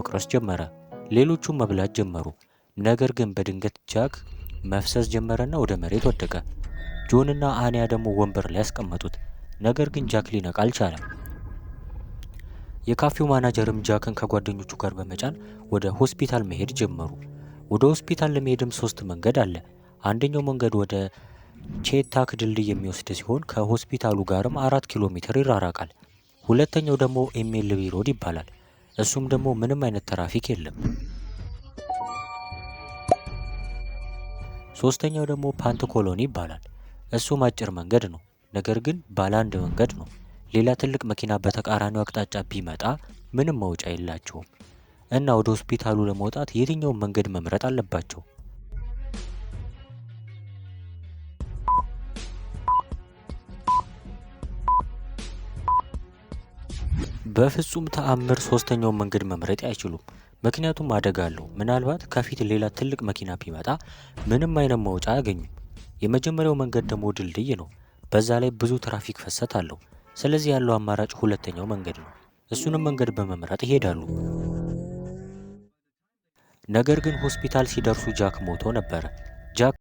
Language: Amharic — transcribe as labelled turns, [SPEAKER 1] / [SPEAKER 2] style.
[SPEAKER 1] መቁረስ ጀመረ። ሌሎቹም መብላት ጀመሩ። ነገር ግን በድንገት ጃክ መፍሰስ ጀመረና ወደ መሬት ወደቀ። ጆንና አኒያ ደግሞ ወንበር ላይ ያስቀመጡት። ነገር ግን ጃክ ሊነቃ አልቻለም። የካፌው ማናጀርም ጃክን ከጓደኞቹ ጋር በመጫን ወደ ሆስፒታል መሄድ ጀመሩ። ወደ ሆስፒታል ለመሄድም ሶስት መንገድ አለ። አንደኛው መንገድ ወደ ቼታክ ድልድይ የሚወስድ ሲሆን ከሆስፒታሉ ጋርም 4 ኪሎ ሜትር ይራራቃል። ሁለተኛው ደግሞ MLB Road ይባላል። እሱም ደግሞ ምንም አይነት ትራፊክ የለም። ሶስተኛው ደግሞ ፓንት ኮሎኒ ይባላል። እሱም አጭር መንገድ ነው፣ ነገር ግን ባለ አንድ መንገድ ነው። ሌላ ትልቅ መኪና በተቃራኒው አቅጣጫ ቢመጣ ምንም መውጫ የላቸውም እና ወደ ሆስፒታሉ ለመውጣት የትኛውን መንገድ መምረጥ አለባቸው? በፍጹም ተአምር ሶስተኛውን መንገድ መምረጥ አይችሉም። ምክንያቱም አደጋ አለው። ምናልባት ከፊት ሌላ ትልቅ መኪና ቢመጣ ምንም አይነት መውጫ አያገኙም። የመጀመሪያው መንገድ ደግሞ ድልድይ ነው። በዛ ላይ ብዙ ትራፊክ ፍሰት አለው። ስለዚህ ያለው አማራጭ ሁለተኛው መንገድ ነው። እሱንም መንገድ በመምረጥ ይሄዳሉ። ነገር ግን ሆስፒታል ሲደርሱ ጃክ ሞቶ ነበረ። ጃክ